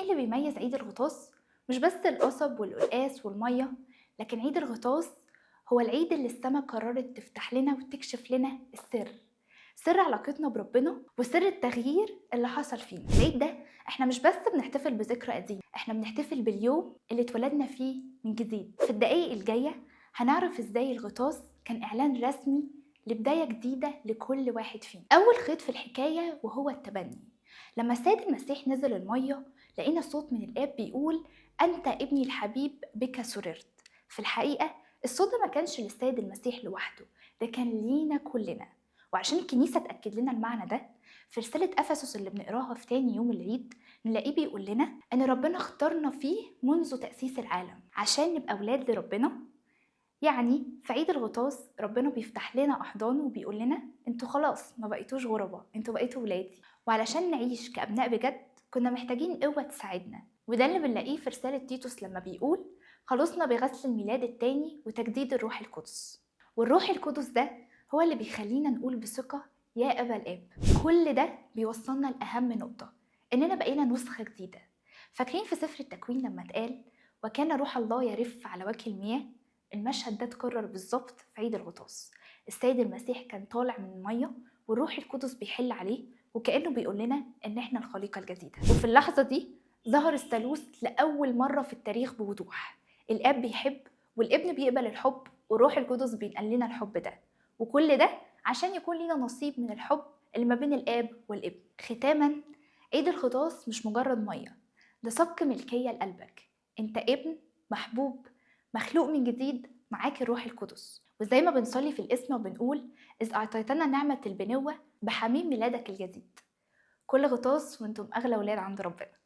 ايه اللي بيميز عيد الغطاس؟ مش بس القصب والقلقاس والمية، لكن عيد الغطاس هو العيد اللي السما قررت تفتح لنا وتكشف لنا السر، سر علاقتنا بربنا وسر التغيير اللي حصل فينا. العيد ده احنا مش بس بنحتفل بذكرى قديمة، احنا بنحتفل باليوم اللي اتولدنا فيه من جديد. في الدقايق الجاية هنعرف ازاي الغطاس كان اعلان رسمي لبداية جديدة لكل واحد فينا. أول خيط في الحكاية وهو التبني. لما السيد المسيح نزل المية لقينا صوت من الآب بيقول أنت ابني الحبيب بك سررت. في الحقيقة الصوت ده ما كانش للسيد المسيح لوحده، ده كان لينا كلنا. وعشان الكنيسة تأكد لنا المعنى ده في رسالة أفسس اللي بنقراها في تاني يوم العيد نلاقيه بيقول لنا أن ربنا اختارنا فيه منذ تأسيس العالم عشان نبقى أولاد لربنا. يعني في عيد الغطاس ربنا بيفتح لنا أحضانه وبيقول لنا انتوا خلاص ما بقيتوش غرباء، انتوا بقيتوا ولادي. وعلشان نعيش كأبناء بجد كنا محتاجين قوة تساعدنا، وده اللي بنلاقيه في رسالة تيتوس لما بيقول خلصنا بغسل الميلاد التاني وتجديد الروح القدس. والروح القدس ده هو اللي بيخلينا نقول بثقة يا أبا الآب. كل ده بيوصلنا لأهم نقطة، إننا بقينا نسخة جديدة. فاكرين في سفر التكوين لما اتقال وكان روح الله يرف على وجه المياه؟ المشهد ده اتكرر بالظبط في عيد الغطاس. السيد المسيح كان طالع من المية والروح القدس بيحل عليه وكأنه بيقول لنا إن إحنا الخليقة الجديدة. وفي اللحظة دي ظهر الثالوث لأول مرة في التاريخ بوضوح. الآب بيحب والابن بيقبل الحب والروح القدس بينقل لنا الحب ده، وكل ده عشان يكون لنا نصيب من الحب اللي ما بين الآب والابن. ختاما، عيد الغطاس مش مجرد مية، ده صك ملكية لقلبك. انت ابن محبوب مخلوق من جديد، معاك الروح القدس. وزي ما بنصلي في القسمة وبنقول إذ أعطيتنا نعمة البنوة بحميم ميلادك الجديد. كل غطاس وانتم أغلى ولاد عند ربنا.